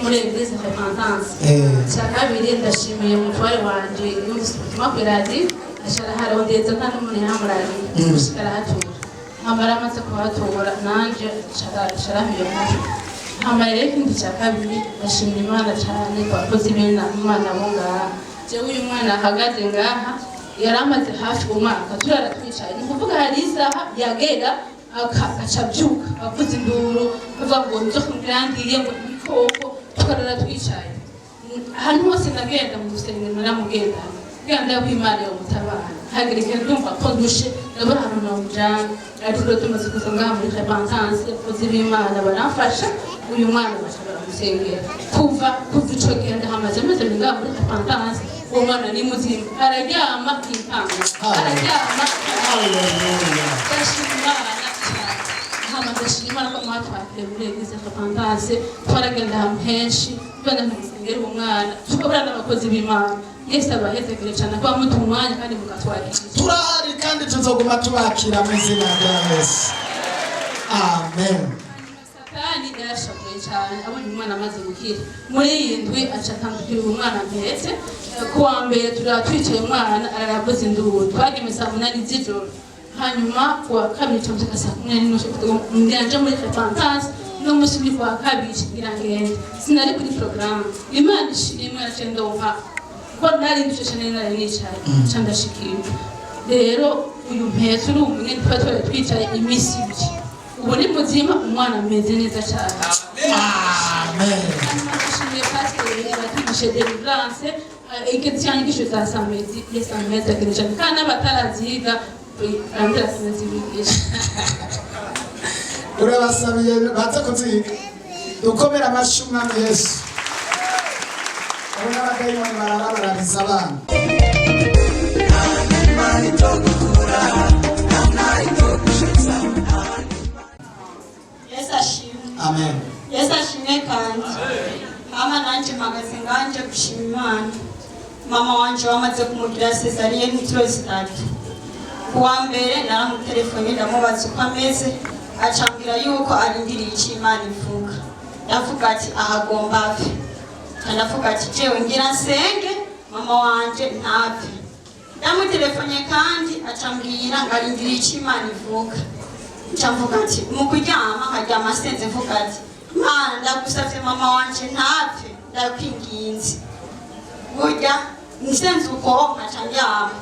Muri Église Repentance. Icya kabiri, ndashimiye umutware wanje yumvise ubutumwa ku iradiyo, aca araharondeza, nta n'umuntu yamurariye, gushika arahatura. Hama aramaze kuhatura, nanje aca iyo nkuru. Hama rero ikindi cya kabiri, ndashimira Imana cyane ku bakozi b'Imana bo ngaha. Jewe uyu mwana ahagaze ngaha yari amaze hafi umwaka turara twicaye. Ni ukuvuga hari isaha yagera agaca abyuka avuza induru, avuga ngo nzoka ngirangiye, ngo ibikoko, tukarara twicaye. Ahantu hose nagenda mu rusengero naramugendana kugira ngo ko Imana yomutabara. Hagira igihe ndumva ko ndushe, ndabura ahantu namujana, ariko rero tumaze kuza ngaha muri Repentance, abakozi b'Imana baramfasha, uyu mwana baca baramusengera. Kuva ico gihe ndahamaze maze ngaha muri Repentance, uwo mwana ni muzima, araryama ntinkanga, araryama. Haleluya. Ndashima Imana cyane. Hama ndashima Imana ko mwatwakiriye muri Église Repentance. Twaragenda ahantu henshi tugenda mu rusengero uwo mwana, tukabura n'abakozi b'Imana. Yesu abahezegere cyane kuba muduha umwanya kandi mukatwakira. Turahari kandi tuzoguma tubakira mu izina rya Yesu. Amen. Satani yarashavuye cyane abonye umwana amaze gukira. Muri iyi ndwi aca atandukira uwo mwana mpetse. Ku wa mbere turaba twicaye, umwana araravuza induru. Twageme saa 8 z'ijoro. Hanyuma ku wa kabiri camushika saa 10:30, ngira nje muri Repentance. No musi uri ku wa kabiri ngira ngende, sinari kuri porogaramu. Imana ishimwe, yaciye ndonka ko nari ndushe cyane, nari nicaye, nca ndashikirwa. Rero uyu mpetse uri umwe twari twari twicaye iminsi 2, ubu ni muzima, umwana ameze neza cyane. Amen. Hanyuma dushimiye pasiteri batwigishe délivrance, inyigisho za samedi. Yesu ameze cyane, kandi n'abataraziga barambwira tunazibigisha. Urabasabiye baze kuziga. Dukomere amashyi Umwami Yesu. Abo n'abadayimoni barara barariza abana. Imana itogukura, nta itogushitsa. Yesu ashimwe. Amen. Yesu ashimwe. Kandi hama nanje mpagaze nganje gushima Imana. Mama wanje wamaze kumugira césarienne inshuro 3. Kuwa mbere naramutelefone, ndamubaza uko ameze, acambwira yuko arindiriye icyo Imana ivuga. Ndavuga ati ahagomba apfe. Ndavuga ati jewe ngira nsenge mama wanje ntapfe. Ndamutelefone kandi, acambwira ngo arindiriye icyo Imana ivuga. Nca mvuga ati mu kuryama nkaryama nsenze, mvuga ati: "Mana, ndagusavye, mama wanje ntapfe, ndakwinginze." Burya nsenze uko nkaca ndyama,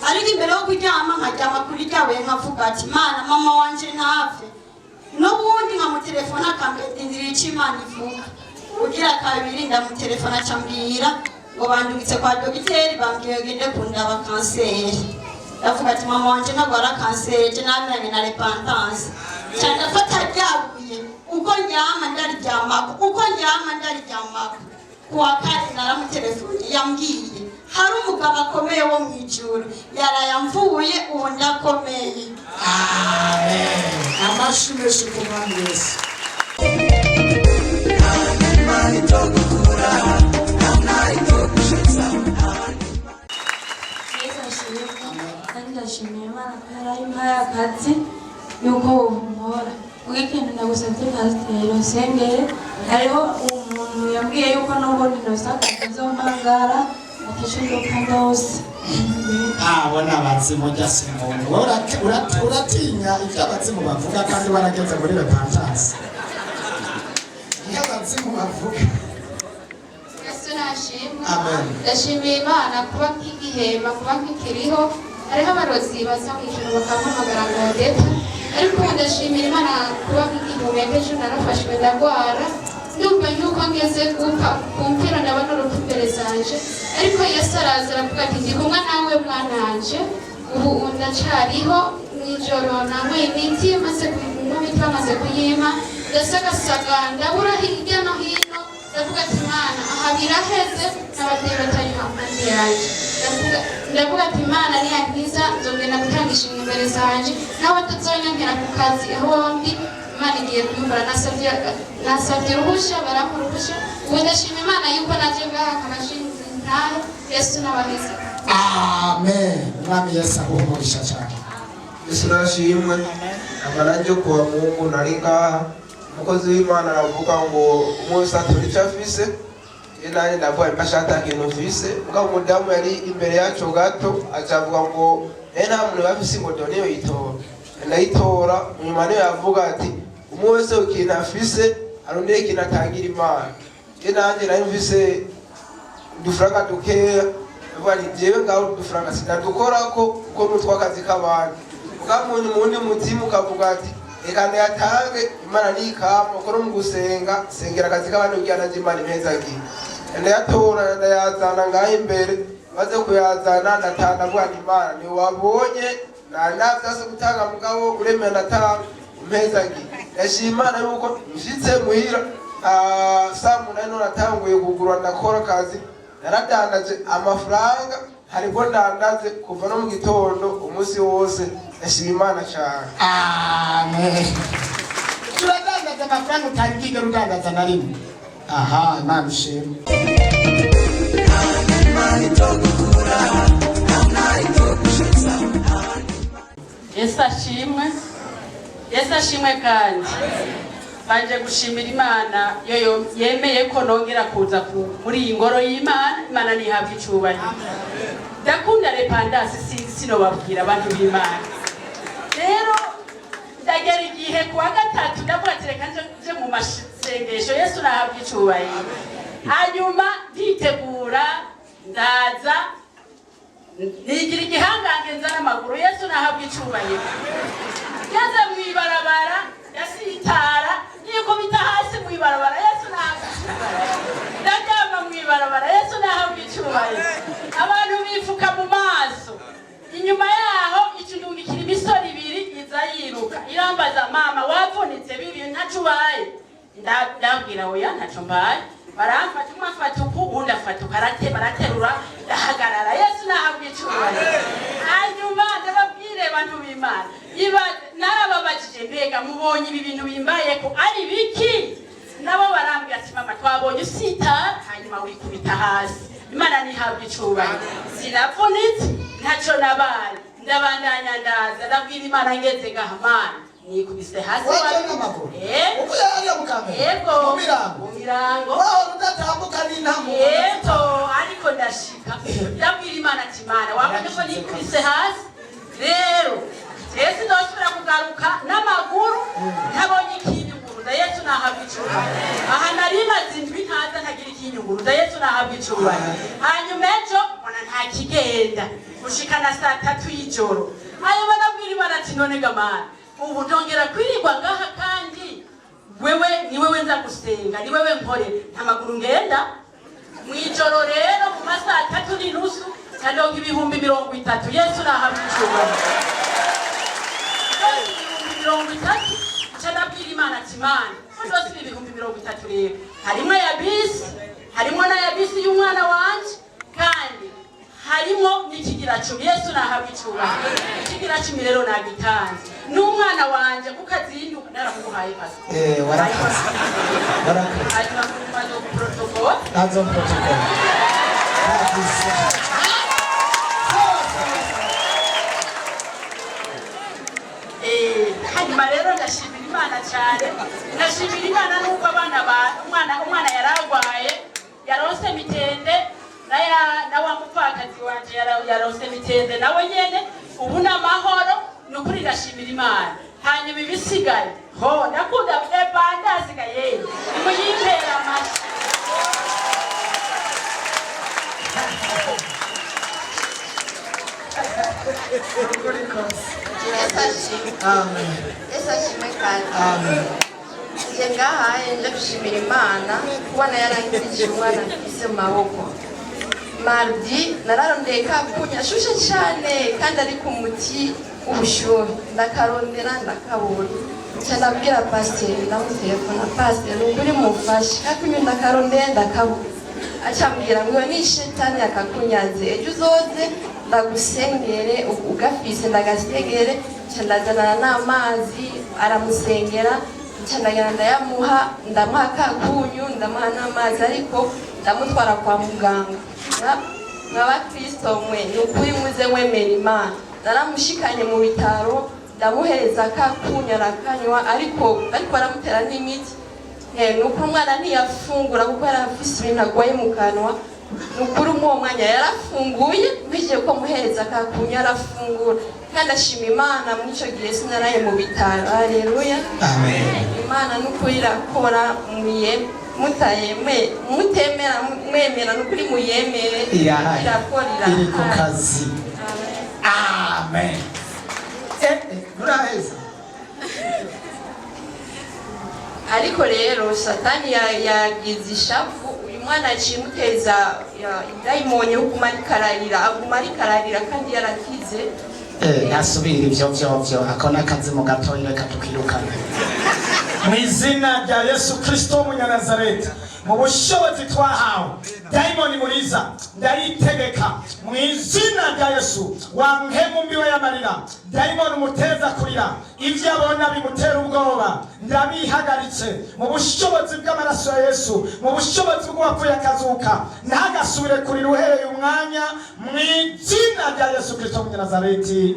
ariko imbere yo kuryama nkaryama kuri ryabuye, nkavuga ati: "Mana, mama wanje ntapfe." N'ubundi nkamutelefona, akambwira ndindiriye icyo Imana ivuga. Kugira kabiri ndamutelefona, acambwira ngo bandungitse kwa dogiteri, bambwiye ngende kundaba kanseri. Ndavuga ati mama wanje ntagwara kanseri, je nameranye na Repentance. Nca ndafata ryabuye, uko ndyama ndaryamako, uko ndyama ndaryamako. Kuwa kane naramutelefoni, yambwiye hari umugabo akomeye wo mu ijuru yarayamvuye, ubu ndakomeye. Amen. Amashyi menshi ku Mwami Yesu. Imana itogukura, nta itogushitsa. Yesu ashimwe. Kandi ndashimiye Imana ko yarayimpaye akazi, yuko ubu nkora. Ubwo ikintu ndagusabye, pasiteri, usengere. Hariho umuntu yambwiye yuko n'ubundi ndose akazi azompangara ataco nzopfa ndose. Abo ni abazimu, jya si umuntu. Wowe uratinya ibyo abazimu bavuga kandi warageze muri Repentance? Iyo abazimu bavuga. Yesu nashimwe. Amen. Ndashimiye Imana kuba nk'igihema, kuba nkikiriho. Hariho abarozi baza mu ijoro bakampamagara ngo ndeta, ariko ubu ndashimira Imana kuba nk'igihumeka. Ejo narafashwe, ndagwara, ndumva yuko ngeze gupfa ku mpera, ndabona urupfu imbere zanje, ariko Yesu araza aravuga ati: "Ndi kumwe nawe, mwananje." Ubu ndacariho. Mw'ijoro nanyweye imiti, maze kunywa imiti, bamaze kuyimpa ndasagasaga, ndabura hirya no hino. Ndavuga ati: "Imana, aha biraheze, n'ababyeyi batari hampande yanjye." Ndavuga ati: "Imana niyankiza nzogenda gutanga ishimwe imbere zanje, nawe atazonyankira ku kazi aho ndi, Imana igiye kubikora." Nasabye uruhushya, barampa uruhushya. Ubu ndashima Imana yuko naje ngaha akabashinze ntahe. Yesu n'abaheza. Amen. Umwami Yesu aguhe umugisha cyane. Yesu nashimwe. Amaranje kuwa Mungu nari ngaha. Umukozi w'Imana aravuga ngo umwe wese atura icyo afise. Iyo nanjye ndavuga mba nshaka ikintu mfise, mugabo umudamu yari imbere yacu gato aca avuga ngo naye nta muntu bafise ingodo niyo yitora. Ndayitora. Nyuma niyo yavuga ati umwe wese ikintu afise arondeye ikintu atangira Imana. Iyo nanjye nari mfise udufaranga dukeya, ndavuga nti jewe ngaho udufaranga sinadukorako kuko n'utw'akazi k'abandi. Mugabo mu wundi mutima ukavuga ati reka ndayatange, Imana nikama kuko no mu gusenga sengera akazi k'abandi kugira nanje Imana impezagiye. Ndayatora, ndayazana ngaho imbere. Maze kuyazana ndatanga, ndavuga nti Imana ntiwabonye nanavyase gutanga, mugabo uremera ndatanga, umpezagiye. Ndashima Imana yuko nshitse muhira saa 8 natanguye kugura, ndakora akazi, naradandaje amafaranga, haribwo ndandaze kuva no mu gitondo umunsi wose. Ndashima Imana cyane. Amen. Turadandaza amafaranga utari bwigere udandaza na rimwe. Aha, Imana ishimwe. Yesu ashimwe, Yesu ashimwe. Kandi banje gushimira Imana yo yemeye ko nongera kuza muri iyi ngoro y'Imana. Imana ntihabwa icubahiro. Ndakunda Repentance, sinobabwira abantu b'Imana. Rero ndagera igihe kuwa gatatu ndavuga ati reka nje mu masengesho. Yesu nahabwa icubahiro. Hanyuma nditegura, ndaza, nigira igihangange, nza n'amaguru. Yesu nahabwa icubahiro. Ngeze mw'ibarabara ndasitara, nikubita hasi mw'ibarabara. Yesu nahabwa icubahiro. Ndaryama mw'ibarabara. Yesu nahabwa icubahiro. Abantu bifuka mu maso. Inyuma yaho ikindungikira imisoro ibiri iza yiruka irambaza: "Mama, wavunitse bibi? Ntaco ubaye?" Ndabwira: "Oya, ntaco mbaye." Baramfata, umwe afata uku, uwundi afata uku, baraterura, ndahagarara. Yesu nahabwa icubahiro. Hanyuma ndababwire bantu b'Imana, narababajije: "Mbega mubonye ibi bintu bimbayeko ari biki?" Nabo barambwira ati: "Mama, twabonye usitara hanyuma wikubita hasi." Imana ntihabwa icubahiro. Sinavunitse, ntaco nabaye. Ndabandanya, ndaza, ndabwira Imana ngeze ngaha: "Mana, nikubise hasi." Waje n'amaguru? Yego. Uvuye hariya mu Kamenge? Yego. Mu Mirango? Mu Mirango. Wahora udatambuka n'intambuko? Yego, ariko ndashika, ndabwira Imana ati: "Imana, wabonye ko nikubise hasi, rero jewe ndosubira kugaruka n'amaguru ntabonye ikinyunguruza." Yesu nahabwa icubahiro. Aha nari maze indwi ntaza ntagira ikinyunguruza. Yesu nahabwa icubahiro. Hanyuma ejo mbona nta kigenda gushika na saa 3 y'ijoro. Hanyuma ndabwira Imana ati: "None ga Mana, ubu ndongera kwirirwa ngaha kandi wewe ni wewe nza gusenga, ni wewe nkorera, nta maguru ngenda." Mw'ijoro rero mu masaha 3:30 ndonka 30,000. Yesu nahabwa icubahiro. 30,000, nca ndabwira Imana ati: "Imana, ko ndose ibi 30,000 rero, harimwo ya bisi, harimwo n'aya bisi y'umwana wanje, kandi harimo n'ikigira cumi." Yesu nahabwa icubahiro. Ikigira cumi rero nagitanze n'umwana wanje kuko azinduka, naramuhaye pasiporo. Warakoze. Warakoze. Hanyuma maze protocol. Nazo protocol. Hanyuma rero ndashimira Imana cyane. Ndashimira Imana nuko abana ba umwana yaragwaye yaronse mitende, na wa mupfakazi wanje yaronse mitende nawe nyene, ubu n'amahoro. Ni ukuri ndashimira Imana. Hanyuma ibisigaye ho ndakunda ebandasigaye, nimuyimpera amashyi. Yesu ashimwe. Amen. Yesu ashimwe kandi. Amen. Nje ngahaye nje gushimira Imana kubona yarangirije umwana mfise mu maboko. Mardi nararondeye kakunya ashushe cyane kandi ari ku muti w'ubushyuhe, ndakarondera ndakabura. Nca ndabwira pasiteri, ndamutelefona: "Pasiteri, ni ukuri mumfashe, kakunyu ndakarondeye ndakabura." Acambwira ngo iyo ni shetani yakakunyaze, ejo uzoze ndagusengere ugafise ndagasegere. Nca ndazanana n'amazi, aramusengera, nca ndagenda ndayamuha, ndamuha kakunyu, ndamuha n'amazi, ariko ndamutwara kwa muganga. Mw'abakristo mwe, ni ukuri muze mwemera Imana. Naramushikanye mu bitaro. Ndamuhereza ka kunyu arakanywa, ariko aramutera n'imiti. Nuko umwana ntiyafungura kuko yari afise ibintu agwaye mu kanwa. Ni ukuri muri uwo mwanya yarafunguye, mpejeje ko muhereza ka kunyu arafungura, kandi ashima Imana. Muri ico gihe sinaraye mu bitaro. Haleluya! Imana nukuri irakora. Muye mutayeme, mutemera, mwemera, nukuri muyemere. Irahari. Irakora. Iri ku Irahari. kazi. Amen. Nturaheza. Ariko rero Satani yagize ishavu, uyu mwana aciye imuteza idayimoni yo kuguma ariko ararira, aguma ariko ararira kandi yarakize. Ntasubira ivyo vyovyo. Ako n'akazi mu gatoyi, reka tukirukane mu izina rya Yesu Kristo w'Umunyanazareti, mu bushobozi twahawe. Dayimoni muriza ndayitegeka mu izina rya Yesu. Wa mpemu mbiwe y'amarira, dayimoni umuteza kurira, ibyo abona bimutera ubwoba, ndabihagaritse mu bushobozi bw'amaraso ya Yesu, mu bushobozi bw'uwapfuye akazuka. Ntagasubire kurira uhereye umwanya, mu izina rya Yesu Kristo w'Umunyanazareti.